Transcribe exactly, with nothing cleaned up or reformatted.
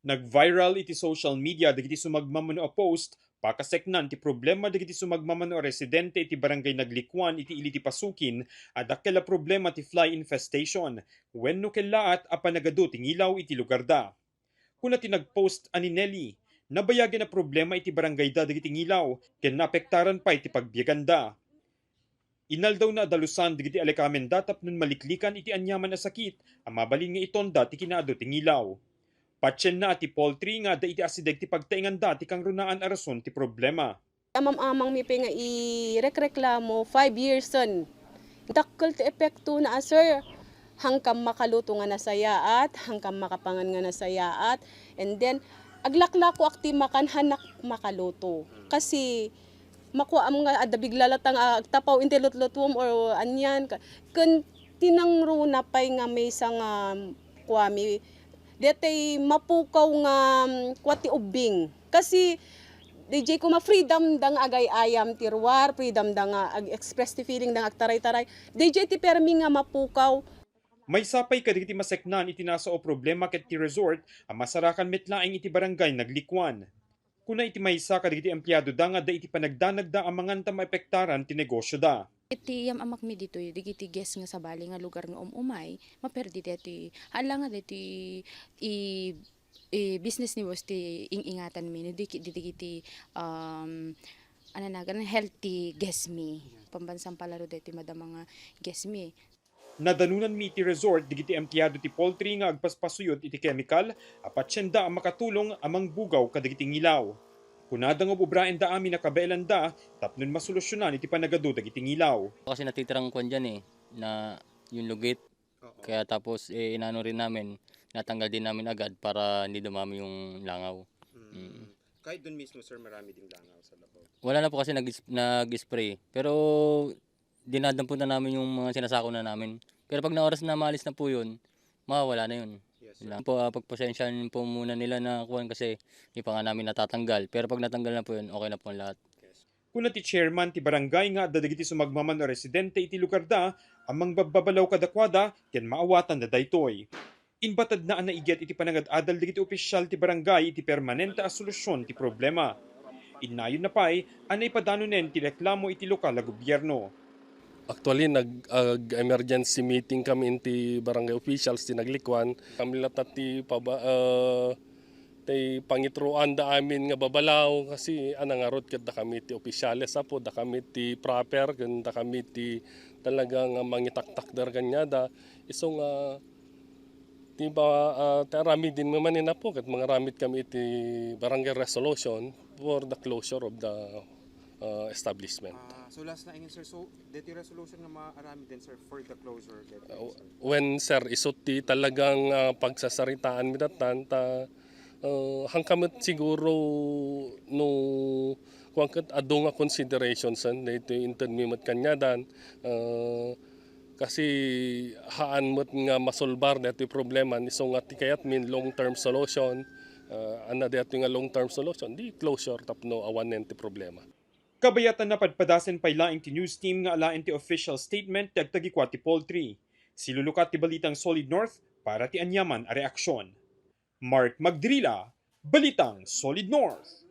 Nag-viral iti social media dagiti sumagmamano a post, pakaseknan ti problema dagiti sumagmamano a residente iti Barangay Naglikuan iti ili ti Pasukin a dakkel a problema ti fly infestation wenno kellaat a panagadu ti ngilaw iti lugarda. Kuna ti nag-post a ni Nelly, nabayagen a problema iti barangayda dagiti ngilaw ken naapektaran pay ti pagbiaganda. Inaldawna a dalusan dagiti alekamenda tapno maliklikan iti aniaman a sakit a mabalin nga itonda ti kinaadu ti ngilaw. Patienna a ti poultry nga adda iti asideg ti pagtaenganda ti kangrunaan a rason ti problema. Amam-amangmi pay nga irekreklamo, five years-en. Dakkel ti epektona a, sir. Hangkam makaluto nga nasayaat, hangkam makapangan nga nasayaat, and then aglaklakoak ti makan, hanak makaluto. Kasi makuaam nga adda bigla latta nga agtapaw iti lutlutuem or anian. Ka-, ken tinangruna pay nga maysa nga kuami, daytoy mapukaw nga, mm, kua ti ubbing. Kasi D J, kuma freedom da nga agay-ayam ti ruar, freedom da nga ag-express ti feeling da nga agtaray-taray. D J ti permi nga mapukaw. Maysa pay kadagiti maseknan iti nasao a problema ket ti resort a masarakan met laeng iti barangay Naglikuan. Kuna iti maysa kadagiti empleado da nga adda iti panagdanagda a mangan ta maepektaran ti negosyo da. Iti yam-amakmi ditoy, dagiti guest nga sabali nga lugar nga um-umay, maperdi deti. Hala nga deti i, i business ni boss ti ing-ingatanmi, no di ki-, di dagiti, um, ano na, ganun, healthy guest mi. Pambansang palaro deti madama nga guest mi. Nadanonanmi iti resort dagiti empleado ti poultry nga agpaspasuyod iti kemikal a patienda a makatulong a mangbugaw kadagiti ngilaw. Kunada nga ububraenda amin a kabaelanda tapno masolusionan iti panagadu dagiti ngilaw. Kasi natitirang kuan dyan eh, na yung lugit. Oo. Kaya tapos, eh, inano rin namin, natanggal din namin agad para hindi dumami yung langaw. Mm. Mm. Kahit dun mismo, sir, marami ding langaw sa labaw? Wala na po kasi nag-, nag-spray. Pero dinadamputan namin yung mga sinasako na namin. Pero pag naoras na maalis na po yun, mawawala na yun. Yes, sir. Yun lang po, ah, pagpasensyahan po muna nila na kuwan kasi hindi pa nga namin natatanggal. Pero pag natanggal na po yun, okay na po ang lahat. Yes. Kuna ti chairman ti barangay nga adda dagiti sumagmamano a residente iti lugarda a mangbabbabalaw kadakuada ken maawatan da daytoy. Inbatadna a naiget iti panangad-adal dagiti opisyal ti barangay iti permanente a solusyon ti problema. Innayonna pay a naipadanonen ti reklamo iti lokal a gobierno. Actually, nag-, ag-emergency meeting kami inti barangay officials ti Naglikuan. Kami latta ti paba-, ah, ti pangitruan da amin nga babalaw kasi a nangarud ket dakami ti opisyales, apo, dakami ti proper ken dakami ti talaga nga mangitaktakder kaniada. Isu nga ti ba, ah, ti aramiden nga maninapo ket mangaramid kami iti barangay resolution for the closure of the, ah, establishment. Ah, so last na inin, sir. So, deti resolution nga maaramiden, sir, for the closure, deti, uh, sir? When, sir, isu ti talagang, ah, pagsasaritaan mi dattan, ta, ah, hangkamet siguro no kuwan ket adu nga consideration, sir, daytoy inted mi met kaniadan, ah, Kasi haan met nga masolbar daytoy problema, isu nga ti kayatmin long-term solution, ah, ania daytoy nga long-term solution, di closure tapno awanen ti problema. Kabayatan, napadpadasen pay laeng ti news team nga alaen ti official statement ti agtagikua ti poultry. Silulukat ti balitang Solid North para ti aniaman a reaksion. Mark Magdrila, Balitang Solid North.